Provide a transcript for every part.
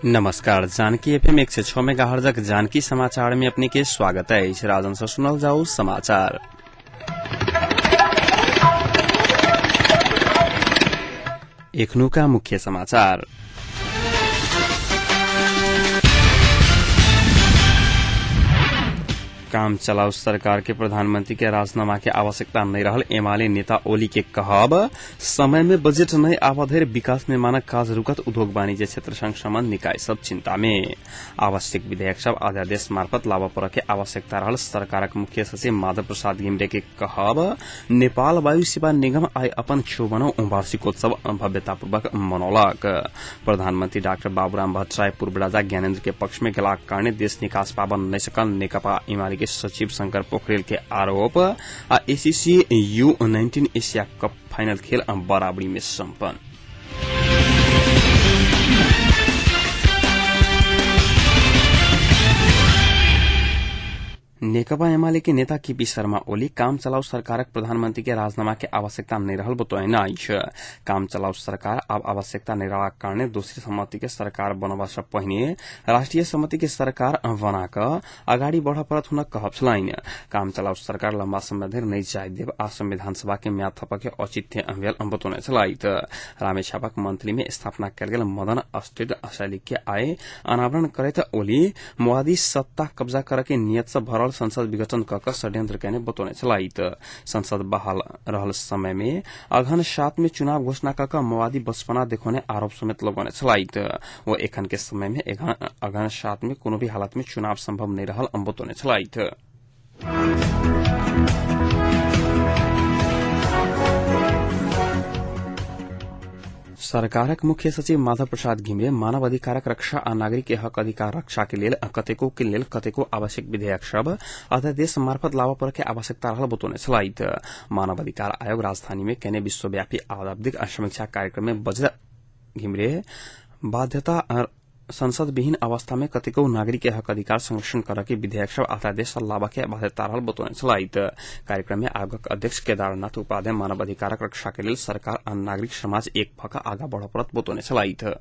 नमस्कार, जानकी एफएम 106 मेगाहर्जक जानकी समाचार में अपने के स्वागत है। राजन से सुनल जाऊ समाचार। एखनुका मुख्य समाचार। काम चलाऊ सरकार के प्रधानमंत्री के राजीनामा के आवश्यकता नहीं रहल एमाले नेता ओली के कहब। समय में बजट नहीं आवा धरि विकास निर्माणक काज रुकत उद्योग वाणिज्य क्षेत्र संग संबंध निकाय सब चिंता में। आवश्यक विधेयक सब अध्यादेश मार्फत लाबऽ पड़ऽ के आवश्यकता रहल सरकारक मुख्य सचिव माधव प्रसाद घिमिरे के कहब। नेपाल वायु सेवा निगम आइ अपन 54औं वार्षिकोत्सव भव्यतापूर्वक मनौलक। प्रधानमंत्री डाक्टर बाबूराम भट्टराई पूर्व राजा ज्ञानेन्द्र के पक्ष में गेलाक कारणे देश निकास पाबन नहि सकल नेकपा एमाले के सचिव शंकर पोखरेल के आरोप। आ ACC U19 Asia cup final खेल बराबरी में सम्पन्न। नेकपा एमाले के नेता केपी शर्मा ओली काम चलाऊ सरकारक प्रधानमंत्री के राजीनामा के आवश्यकता नहीं रहल बतौने अछि। काम चलाऊ सरकार आब आवश्यकता नहीं रहलाक कारणे दोसर सहमति के सरकार बनबा सँ पहिने राष्ट्रिय सहमति के सरकार बना क अगाडि बढ़ पड़त हुनक कहब छलनि। काम चलाऊ सरकार लम्बा समय धरि नहि जाय देब आ संविधान सभा के म्याद थपऽ के औचित्य भेल बतौने छलथि। रामेछापक मंत्री में स्थापना कयल गेल मदन अस्ट्रिड शैली के आइ अनावरण करैत ओली माओवादी सत्ता कब्जा करऽ के नियत सँ भरल संसद विघटन क क षड्यंत्र केने बतौने छलथि। संसद बहाल रहल समय में अगहन 7 में चुनाव घोषणा क क माओवादी बचपना देखौने आरोप समेत लगौने छलथि। ओ एखन के समय में अगहन 7 में कोनो भी हालत में चुनाव संभव नहीं रहल बतौने छलथि। सरकारक मुख्य सचिव माधव प्रसाद घिमिरे मानव अधिकारक रक्षा आ नागरिक के हक अधिकार रक्षा के लेल कतेको आवश्यक विधेयक सब अध्यादेश मार्फत लाबऽ पड़ऽ के आवश्यकता रहल बतौने छलथि। मानव अधिकार आयोग राजधानी में केने विश्वव्यापी आवधिक समीक्षा कार्यक्रम में बजट घिमिरे बाध्यता संसद विहीन अवस्था में कतेको नागरिक के हक अधिकार संरक्षण करऽ के विधेयक सब अध्यादेश लाबऽ के बाध्यता रहल बतौने छलथि। कार्यक्रम में आयोगक अध्यक्ष केदारनाथ उपाध्याय मानव अधिकारक रक्षा के लेल सरकार आ नागरिक समाज एक भऽ कऽ आगा बढ़ऽ पड़त बतौने छलथि।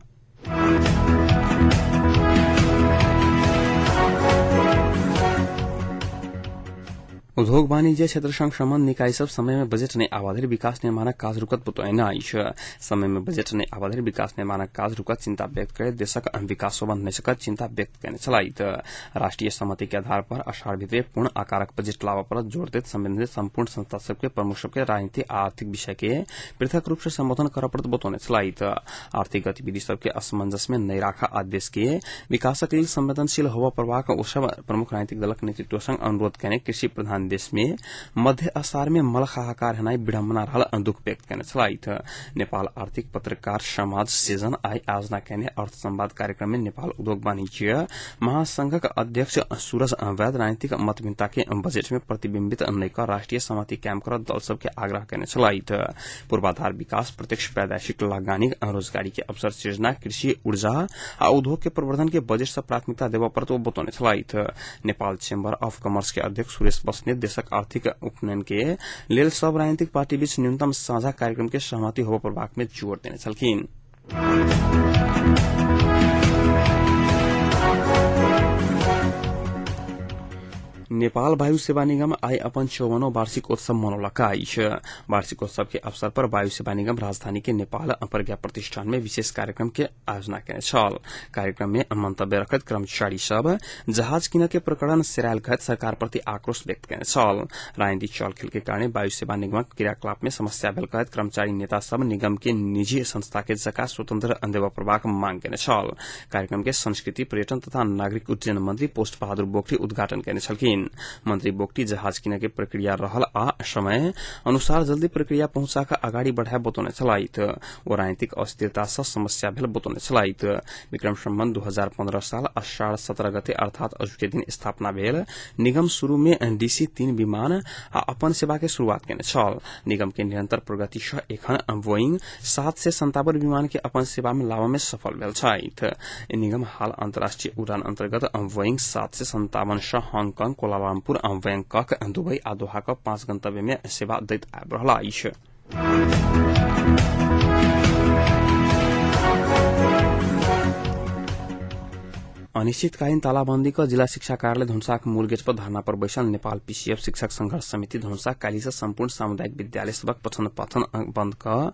उद्योग वाणिज्य क्षेत्र संग संबंध निकाय सब समय में बजट नहीं आवा धरि विकास निर्माणक काज रुकत बतौने अछि। समय में बजट नहीं आवा धरि विकास निर्माणक काज रुकत चिंता व्यक्त करैत देशक विकास होबऽ नहि सकत चिंता व्यक्त केने छलथि। राष्ट्रीय सहमति के आधार पर अषाढ़ भितरे पूर्ण आकारक बजट लाबऽ पड़त जोर दैत संबंधित संपूर्ण संस्था सबके प्रमुख सबके राजनीति आ आर्थिक विषय के पृथक रूप से संबोधन करऽ पड़त बतौने छलथि। आर्थिक गतिविधि सबके असमंजस में नहि राखऽ आ देश के विकासक लेल संवेदनशील होबऽ पड़बाक ओ सब प्रमुख राजनीतिक दलक नेतृत्व संग अनुरोध केने कृषि प्रधान देश में मध्य असार में मल हाहाकार हेनाइ विडम्बना रहल दुख व्यक्त केने छलथि। नेपाल आर्थिक पत्रकार समाज सेजन आइ आयोजना केने अर्थ संवाद कार्यक्रम में नेपाल उद्योग वाणिज्य महासंघक अध्यक्ष सूरज वैद्य राजनीतिक मतभिन्नता के बजट में प्रतिबिम्बित नहि क राष्ट्रिय सहमति कायम करऽ दल सबके आग्रह केने छलथि। पूर्वाधार विकास, प्रत्यक्ष वैदेशिक लगानी, रोजगारी के अवसर सृजना, कृषि, ऊर्जा आ उद्योग के प्रवर्धन के बजट सँ प्राथमिकता देबऽ पड़त ओ बतौने छलथि। नेपाल चेम्बर ऑफ कॉमर्स के अध्यक्ष सुरेश बस्नेत देशक आर्थिक उपनयन के लेल सब राजनीतिक पार्टी बीच न्यूनतम साझा कार्यक्रम के सहमति होबऽ पड़बाक में जोर देने छलखिन। नेपाल वायु सेवा निगम आइ अपन 54औं वार्षिकोत्सव मनौलक अछि। वार्षिकोत्सव के अवसर पर वायु सेवा निगम राजधानी के नेपाल प्रज्ञा प्रतिष्ठान में विशेष कार्यक्रम के आयोजना केने छल। कार्यक्रम में मंतव्य रखैत कर्मचारी सब जहाज किनऽ के प्रकरण सेरायल कहैत सरकार प्रति आक्रोश व्यक्त केने छल। राजनीतिक चलखेल के कारणे वायु सेवा निगमक क्रियाकलाप में समस्या भेल कहैत कर्मचारी नेता सब निगम के निजी संस्था के जकाँ स्वतंत्र देबऽ पड़बाक मांग केने छल। कार्यक्रम के संस्कृति, पर्यटन तथा नागरिक उड्डयन मंत्री पोस्ट बहादुर बोगटी उद्घाटन केने छलखिन। मंत्री बोगटी जहाज किनऽ के प्रक्रिया रहल आ समय अनुसार जल्दी प्रक्रिया पहुंचा कऽ अगाडि बढ़ाए बतौने छलथि। ओ राजनीतिक अस्थिरता सँ समस्या भेल बतौने छलथि। विक्रम सम्वत 2015 साल अषाढ़ 17 गते अर्थात अजुके दिन स्थापना भेल निगम शुरू में DC 3 विमान आ अपन सेवा के शुरूआत केने छल। निगम के निरंतर प्रगति सँ एखन बोइंग 757 विमान के अपन सेवा में लाबऽ में सफल भेल छथि। निगम हाल अंतर्राष्ट्रीय उड़ान अंतर्गत बोइंग 757 सँ हांगकांग, कोलालमपुर, बैंकॉक, दुबई आ दोहा क 5 गंतव्य में सेवा दैत आबि रहल अछि। अनिश्चितकालीन तालाबंदी क जिला शिक्षा कार्यालय धनुषाक मूल गेट पर धरना पर बैसल नेपाल पीसीएफ शिक्षक संघर्ष समिति धनुषा काल्हि से सम्पूर्ण सामुदायिक विद्यालय सभक पठन पाठन बंद क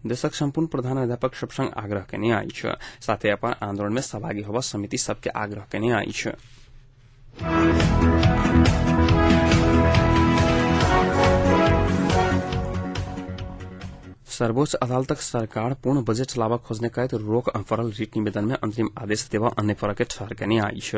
देशक सम्पूर्ण प्रधानाध्यापक सब संग आग्रह केने अछि। साथे अपन आंदोलन में सहभागी होब समिति सबके आग्रह केने अछि। सर्वोच्च अदालतक सरकार पूर्ण बजेट लाबा खोजने कहैत रोक पड़ल रिट निवेदन में अंतरिम आदेश देवा अन्य फरक ठहर केने अछि।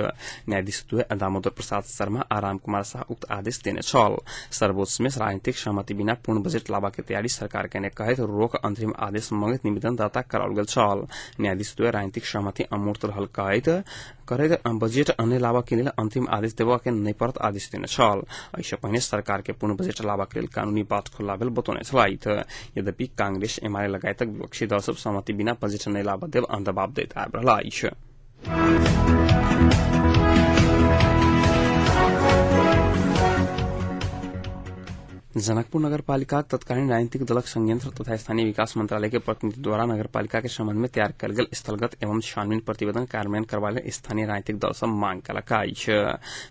न्यायाधीश द्वय दामोदर प्रसाद शर्मा आ रामकुमार शाह उक्त आदेश देने छल। सर्वोच्च में राजनीतिक सहमति बिना पूर्ण बजेट लाबा के तैयारी सरकार केने कहैत रोक अंतरिम आदेश मंगैत निवेदन दर्ता कराओल गेल छल। न्यायाधीश द्वय राजनीतिक सहमति अमूर्त रहल कहैत करैत बजेट अन्य लाबा के लेल अंतिम आदेश देवा के नहि पड़त आदेश देने छल। एहिसँ पहिने सरकार के पूर्ण बजेट लाबा के लेल कानूनी बाट खुल्ला भेल बतौने छलथि। यद्यपि कांग्रेस एमाले लगायतक विपक्षी दल सब सहमति बिना बजेट नहि लाबऽ देब दबाव दैत आबि रहल अछि। जनकपुर नगरपालिका तत्कालीन राजनीतिक दलक संयंत्र तथा स्थानीय विकास मंत्रालय के प्रतिनिधि द्वारा नगरपालिका के संबंध में तैयार कयल गेल स्थलगत एवं छानबीन प्रतिवेदन कार्यान्वयन करबा लेल स्थानीय राजनीतिक दल सब मांग कयलक अछि।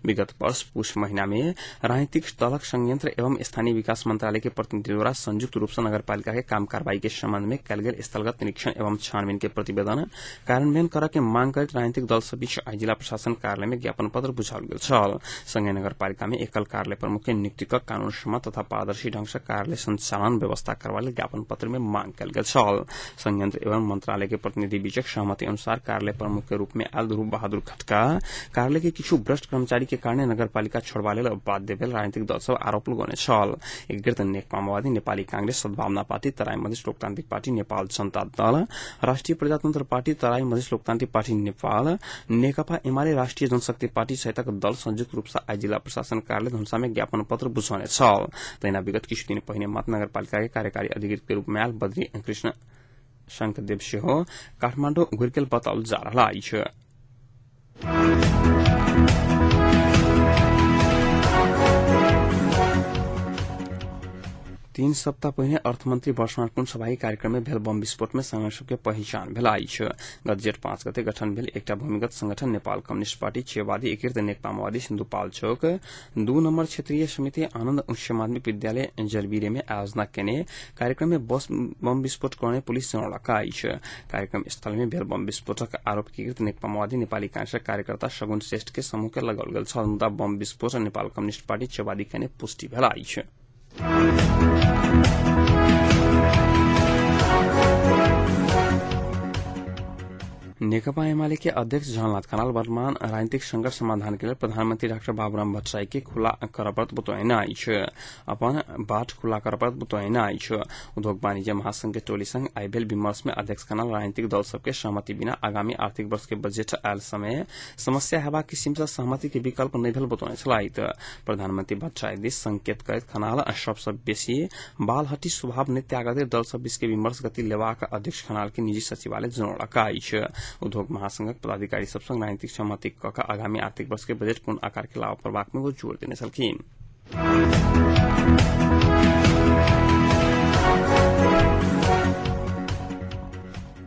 विगत वर्ष पुष महीना में राजनीतिक दलक संयंत्र एवं स्थानीय विकास मंत्रालय के प्रतिनिधि द्वारा संयुक्त रूप से नगरपालिका के काम कार्रवाई के संबंध में कयल गेल स्थलगत निरीक्षण एवं छानबीन के प्रतिवेदन कार्यान्वयन करऽ के मांग करैत राजनीतिक दल सब बीच आइ जिला प्रशासन कार्यालय में ज्ञापन पत्र बुझाओल गेल छल। संगे नगरपालिका में एकल कार्यालय प्रमुख के नियुक्ति क कानून सम्मत तथा पारदर्शी ढंग से कार्यालय संचालन व्यवस्था करबा लेल ज्ञापन पत्र में मांग कयल गेल छल। संयंत्र एवं मंत्रालय के प्रतिनिधि बीचक सहमति अनुसार कार्यालय प्रमुख के रूप में आयल ध्रुव बहादुर खटका कार्यालय के किछु भ्रष्ट कर्मचारी के कारणे नगरपालिका छोड़बा लेल बाध्य भेल राजनीतिक दल सब आरोप लगौने छल। एकीकृत नेकपा माओवादी, नेपाली कांग्रेस, सद्भावना पार्टी, तराई मधेश लोकतांत्रिक पार्टी, नेपाल जनता दल, राष्ट्रिय प्रजातंत्र पार्टी, तराई मधेश लोकतांत्रिक पार्टी नेपाल, नेकपा एमाले, राष्ट्रिय जनशक्ति पार्टी सहितक दल संयुक्त रूप से आइ जिला प्रशासन कार्यालय धनुषा में ज्ञापन पत्र बुझौने छल। तहिना विगत किछु दिन पहिने मात्र नगरपालिका के कार्यकारी अधिकृत के रूप में आयल बद्री कृष्ण शंकरदेव सेहो काठमाडौँ घुरि गेल बताओल जा रहल अछि। तीन सप्ताह पहिने अर्थमंत्री वर्षमान पुन सभाई कार्यक्रम में भेल बम विस्फोट में संगठन सबके पहिचान भेल अछि। गत जेठ 5 गते गठन भेल एकटा भूमिगत संगठन नेपाल कम्युनिस्ट पार्टी चेवादी एकीकृत नेकपा माओवादी सिन्धुपाल्चोक 2 नम्बर क्षेत्रीय समिति आनन्द उच्च माध्यमिक विद्यालय जलबीरे में आयोजना केने कार्यक्रम में बस बम विस्फोट करने पुलिस जनौलक अछि। कार्यक्रम स्थल में भेल बम विस्फोटक आरोप एकीकृत नेकपा माओवादी नेपाली कांग्रेसक कार्यकर्ता शगुन श्रेष्ठ के समूह के लगाओल गेल छल, मुदा बम विस्फोट नेपाल कम्युनिस्ट पार्टी चेवादी केने पुष्टि भेल अछि। नेकपा एमाले के अध्यक्ष झलनाथ खनाल वर्तमान राजनीतिक संकट समाधान के लेल प्रधानमंत्री डाक्टर बाबूराम भट्टराई के खुला करऽ पड़त बतौने अछि। अपन बाट खुला करऽ पड़त बतौने अछि। उद्योग वाणिज्य महासंघ के टोली संग आइ भेल विमर्श में अध्यक्ष खनाल राजनीतिक दल सबके सहमति बिना आगामी आर्थिक वर्ष के बजेट आयल समय समस्या हेबाक किसिम से सहमति के विकल्प नहि भेल बतौने छलथि। प्रधानमंत्री भट्टराई दिस संकेत करैत खनाल सबसँ बेसी बालहटी स्वभाव नहि त्यागैत दल सब बीच के विमर्श गति लेबाक अध्यक्ष खनाल के निजी सचिवालय जनौलक अछि। उद्योग महासंघक पदाधिकारी सब संग राजनीतिक सहमति क के आगामी आर्थिक वर्ष के बजेट पूर्ण आकार के लाभ पड़बाक में ओ जोर देने छलखिन।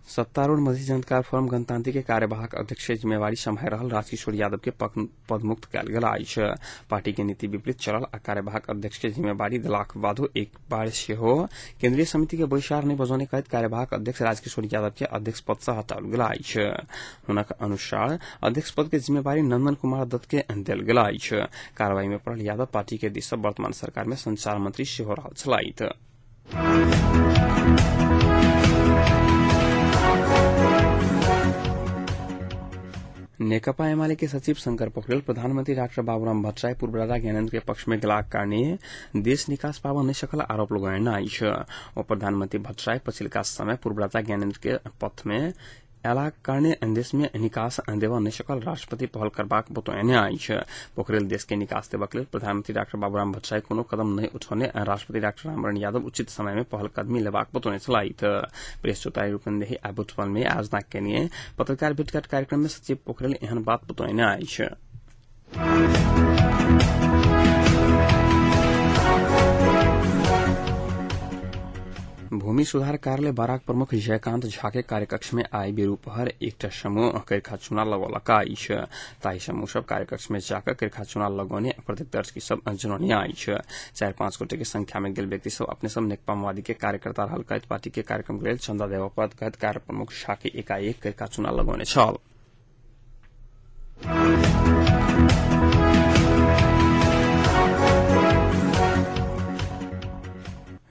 सत्तारूढ़ मधेसी जनता फोरम गणतांत्रिक के कार्यवाहक अध्यक्ष के जिम्मेवारी सम्हारि रहल राजकिशोर यादव के पदमुक्त कयल गेल अछि। पार्टी के नीति विपरीत चलल आ कार्यवाहक अध्यक्ष के जिम्मेवारी देलाक बादो एक बार सेहो केन्द्रीय समिति के बैसार नहि बजौने कहैत कार्यवाहक अध्यक्ष राजकिशोर यादव के अध्यक्ष पद से हटाओल गेल अछि। हुनक अनुसार अध्यक्ष पद के जिम्मेवारी नंदन कुमार दत्त के देल गेल अछि। कार्रवाई में पड़ल यादव पार्टी के दिस सँ वर्तमान सरकार में संचार मंत्री सेहो रहल छलथि। नेकपा एमाले के सचिव शंकर पोखरेल प्रधानमंत्री डाक्टर बाबूराम भट्टराई पूर्व राजा ज्ञानेन्द्र के पक्ष में गेलाक कारणे देश निकास पाबऽ नहि सकल आरोप लगौने अछि। ओ प्रधानमंत्री भट्टराई पछिलका समय पूर्व राजा ज्ञानेन्द्र के पथ में अयलाक कारणे देश में निकास देबऽ नहि सकल राष्ट्रपति पहल करबाक बतौने अछि। पोखरेल देश के निकास देबक लेल प्रधानमंत्री डाक्टर बाबूराम भट्टराई कोनो कदम नहि उठौने राष्ट्रपति डाक्टर रामवरण यादव उचित समय में पहल कदमी लेबाक बतौने छलथि। प्रेस चौतारी रूपन्देही आ बुटवल में आयोजना केने पत्रकार भेटघाट कार्यक्रम में सचिव पोखरेल एहन बात बतौने अछि। भूमि सुधार कार्यालय बाराक प्रमुख जयकांत झा के कार्यकक्ष में आइ बेरूपहर एकटा समूह करखा चुना लगौलक अछि। ताहि समूह सब कार्यकक्ष में जाकर करखा चुना लगौने प्रत्यक्षदर्शी सब जनौने अछि। 4-5 गोटे के संख्या में गेल व्यक्ति सब अपने सब नेकपा माओवादी के कार्यकर्ता रहल कहैत पार्टी के कार्यक्रम के लेल चंदा देबऽ पड़त कहैत कार्य प्रमुख झा के एकाएक करखा चुना लगौने छल।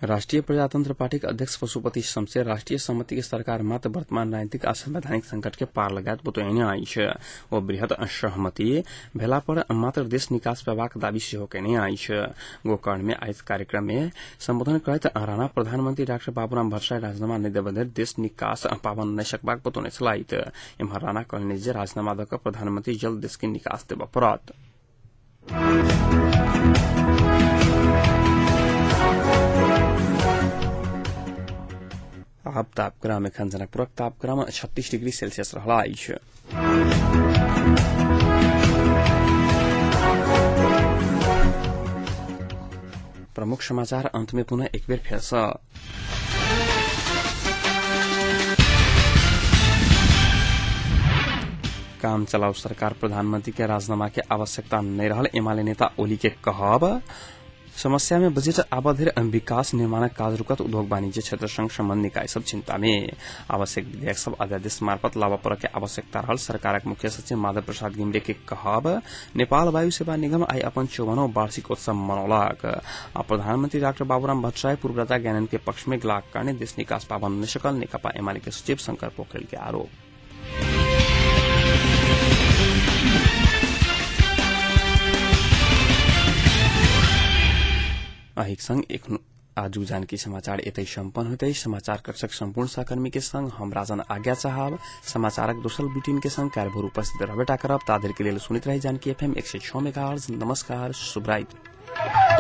राष्ट्रीय प्रजातंत्र पार्टी के अध्यक्ष पशुपति शमशेर राष्ट्रीय सहमति के सरकार मात्र वर्तमान राजनीतिक आ संवैधानिक संकट के पार लगायत बतौने अछि। ओ बृहत सहमति भेला पर मात्र देश निकास पेबाक दावी सेहो केने अछि। गोकर्ण में आयोजित कार्यक्रम में संबोधन करैत राणा प्रधानमंत्री डाक्टर बाबूराम भट्टराई राजीनामा नहि देबय धरि देश निकास पाबन नहि सकबाक बतौने छलथि। एम्हर राणा कहलनि जे राजीनामा दऽ कऽ प्रधानमंत्री जल्द देश के निकास देबय पड़त। आब तापक्रम एखन जनकपुरक तापक्रम 36 डिग्री सेल्सियस रहल अछि। प्रमुख समाचार अंत में पुनः एक बेर फेर सँ। काम चलाऊ सरकार प्रधानमंत्री के राजीनामा के आवश्यकता नहीं रहल एमाले नेता ओली के कहब। समस्या में बजट आबधरि विकास निर्माणक काज रुकत उद्योग वाणिज्य क्षेत्र संग संबंध निकाय सब चिंता में। आवश्यक विधेयक सब अध्यादेश मार्फत लाबऽ पड़ऽ के आवश्यकता रहल सरकारक मुख्य सचिव माधव प्रसाद घिमिरे के कहब। नेपाल वायु सेवा निगम आइ अपन 54वां वार्षिकोत्सव मनौलक। आ प्रधानमंत्री डाक्टर बाबूराम भट्टराई पूर्वराजा ज्ञानेन्द्र के पक्ष में गेलाक कारणे देश निकास पाबन नहि सकल नेकपा एमाले के सचिव शंकर पोखरेल के आरोप। अहिक संग आजु जानकी समाचार एतै सम्पन्न होइत अछि। समाचार कक्षक सम्पूर्ण सहकर्मी के संग हम राजन आज्ञा चाहब। समाचारक दोसर बुलेटिन के संग काल्हि भोर उपस्थित रहबेटा करब। ताधरि के लेल सुनैत रही जानकी एफएम 106 मेगाहर्ट्ज। नमस्कार, शुभ राति।